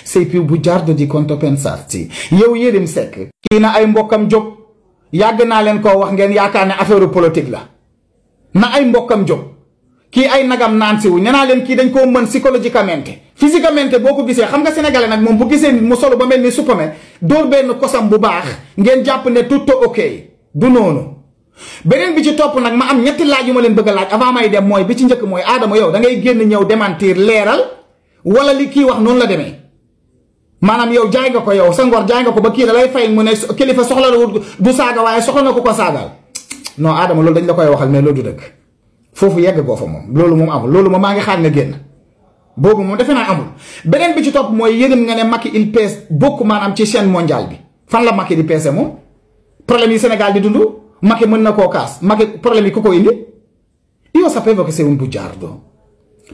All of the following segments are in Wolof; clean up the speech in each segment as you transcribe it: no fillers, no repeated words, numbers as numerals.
sei più bugiardo di quanto pensarti. yow Yérim Seck kii na ay mbokkam jóg yàgg naa leen koo wax ngeen yaakaar ne affaire politique la na ay mbokkam jóg kii ay nagam naan si wu nee naa leen kii dañ koo mën psychologiquement physiquement boo ko gisee xam nga sénégalais nag moom bu gisee mu solo ba mel ni suppame dóor benn kosam bu baax ngeen jàpp ne tout ok du noonu. beneen bi ci topp nag ma am ñetti laaj yu ma leen bëgg a laaj avant may dem mooy bi ci njëkk mooy Adama yow da ngay génn ñëw démentir leeral wala li kii wax noonu la demee maanaam yow jaay nga ko yow sa ngor jaay nga ko ba kii da lay fay mu ne kilifa soxla la du saaga waaye soxla na ko saagaal non Adama loolu dañ la koy waxal mais loolu du dëgg foofu yegg goo fa moom loolu moom amul loolu moom maa ngi xaar nga génn boobu moom defe naa amul. beneen bi ci topp mooy Yérim nga ne Macky il pèse beaucoup maanaam ci chaîne mondiale bi fan la Macky di peese moom problème yi Sénégal di dund Macky mën na koo kaas Macky problème yi ku ko indi io sapevo che sei un bugiardo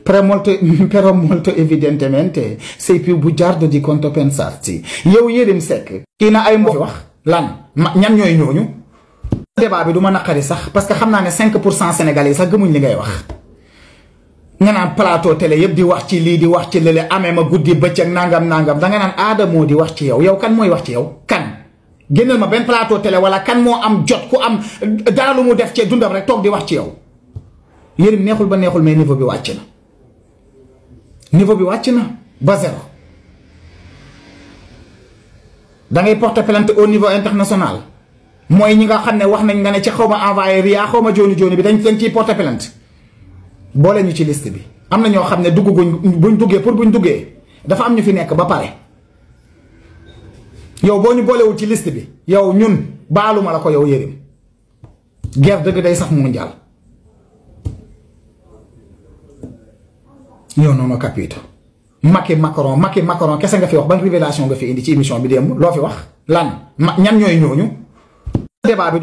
però molto evidentemente sei più bugiardo di quanto pensarti. yow Yérim Seck kii na ay mbokk wax lan ñan ñooy ñooñu. débat bi du ma naqari sax parce que xam naa ne 5% sénégalais yi sax gëmuñ li ngay wax nga naan plateau télé yëpp di wax ci lii di wax ci lële amee ma guddi bëccëg nangam danga naan Adamo di wax ci yow yow kan mooy wax ci yow kan. génneel ma benn plateau télé wala kan moo am jot ku am dara lu mu def ci dundam rek toog di wax ci yow. Yérim neexul ba neexul mais niveau bi wàcc na niveau bi wàcc na ba zéro dangay porter plainte au niveau international mooy ñi nga xam ne wax nañ nga ne ci xaw ma envoyé ria xaw ma jooni bi dañ ciy porter plainte boole ñu ci liste bi. am na ñoo xam ne buñ duggee dafa am ñu fi nekk ba pare yow boo ñu boolewul ci liste bi yow ñun baaluma la ko yow Yérim guerre dëgg day sax mondial yow noonu capito Macky Macron kese nga fi wax ban révélation nga fi indi ci émission bi démb loo fi wax lan ñan ñooy ñooñu débat bi